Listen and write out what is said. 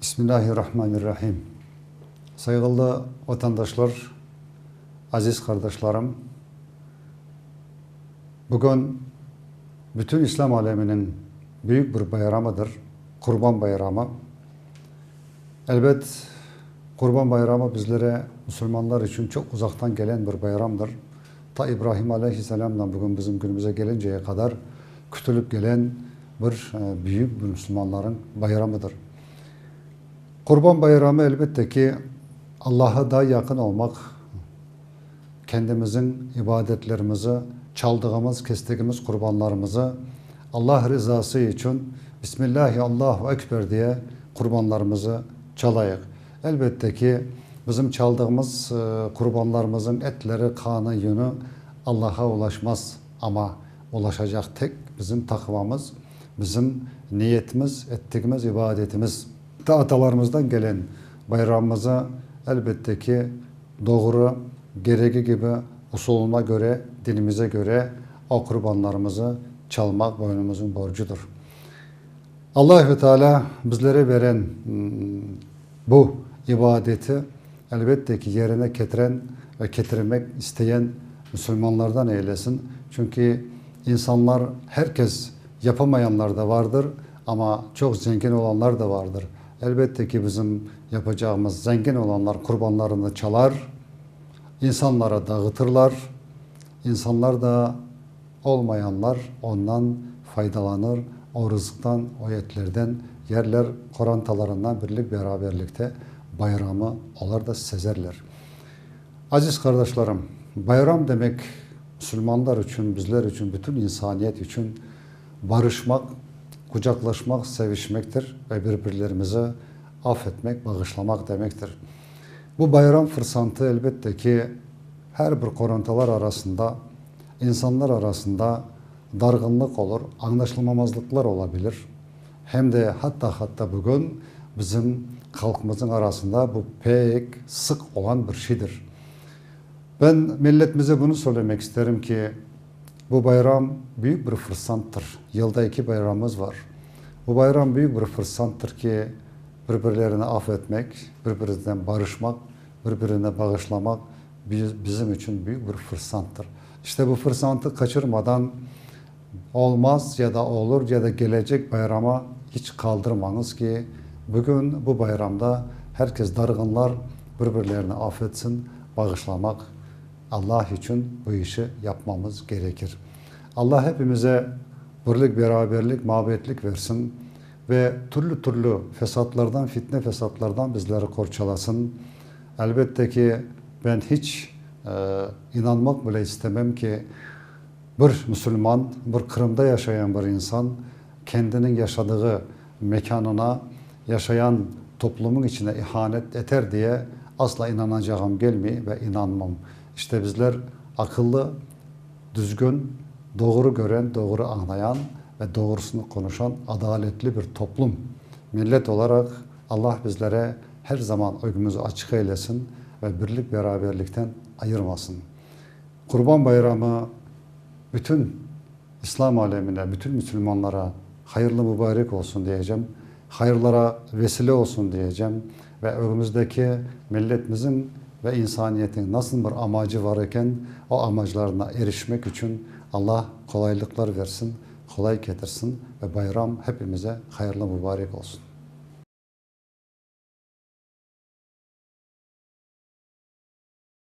Bismillahirrahmanirrahim. Sayğılı vatandaşlar, aziz qardaşlarım! Bugün bütün İslâm aleminiñ büyük bir bayramıdır, Qurban bayramı. Elbet, Qurban bayramı bizlere, musulmanlar içün çoq uzaqtan gelen bir bayramdır. Ta İbrahim aleyhisselâmdan bugün bizim künümüze kelinceye qadar kütülip gelen bir büyük bir musulmanlarıñ bayramıdır. Qurban bayramı, elbette ki, Allaha daa yaqın olmaq, kendimizin ibadetlerimizi, çaldığımız, kestigimiz qurbanlarımızı Allah rizası içün Bismillahi Allahu Ekber diye qurbanlarımızı çalayıq. Elbette ki, bizim çaldığımız qurbanlarımızın etleri, qanı, yünü Allaha ulaşmaz, amma ulaşacaq tek bizim taqvamız, bizim niyetimiz, ettigimiz ibadetimiz. Ta atalarımızdan gelen bayramımızı, elbette ki, doğru, keregi kibi, usuluna köre, dinimize köre o qurbanlarımızı çalmaq boynumızıñ borcudır. Allahü Teala bizlere veren bu ibadeti, elbette ki, yerine ketiren ve ketirmek isteyen musulmanlardan eylesin. Çünki insanlar, her kes, yapamayanlar da vardır, amma çoq zengin olanlar da vardır. Elbette ki, bizim yapacağımız, zengin olanlar qurbanlarını çalar, insanlara dağıtırlar, insanlar da, olmayanlar ondan faydalanır, o rızıqtan, o etlerden yerler, qorantalarından birlik-beraberlikte bayramı olar da sezerler. Aziz qardaşlarım, bayram demek, musulmanlar içün, bizler içün, bütün insaniyet içün barışmaq, qucaqlaşmaq, sevişmektir ve bir-birlerimizi af etmek, bağışlamaq demektir. Bu bayram fırsantı, elbette ki, her bir qorantalar arasında, insanlar arasında darğınlıq olur, añlaşılmamazlıqlar ola bilir. Hem de hatta-hatta bugün bizim halqımıznıñ arasında bu pek sıq olan bir şeydir. Ben milletimize bunı söylemek isterim ki, bu bayram büyük bir fırsanttır. Yılda eki bayramımız var. Bu bayram büyük bir fırsanttır ki, bir-birlerini af etmek, bir-birimiznen barışmaq, bir-birini bağışlamaq bizim içün büyük bir fırsanttır. İşte bu fırsantı qaçırmadan olmaz ya da olur ya da kelecek bayrama hiç qaldırmañız ki, bugün bu bayramda her kes darğınlar bir-birlerini af etsin, bağışlamaq Allah içün bu işi yapmamız gerekir. Allah hepimize birlik, beraberlik, mabetlik versin ve türlü-türlü fesatlardan, fitne-fesatlardan bizleri qorçalasın. Elbette ki, ben hiç inanmaq bile istemem ki, bir musulman, bir Qırımda yaşayan bir insan kendiniñ yaşadığı mekânına, yaşayan toplumıñ içine ihanet eter diye asla inanacağım gelmey ve inanmam. İşte bizler aqıllı, düzgün, doğru kören, doğru añlayan ve doğrusını qonuşan adaletli bir toplum, millet olaraq Allah bizlere her zaman ögümüzü açıq eylesin ve birlik-beraberlikten ayırmasın. Qurban bayramı bütün İslam alemine, bütün müsülmanlara hayırlı mübarek olsun diyecem, hayırlara vesile olsun diyecem ve ögümüzdeki milletimizin ve insaniyetin nasıl bir amacı var eken, o amaclarına erişmek içün Allah qolaylıqlar versin, qolay ketirsin ve bayram hepimize hayırlı mübarek olsun.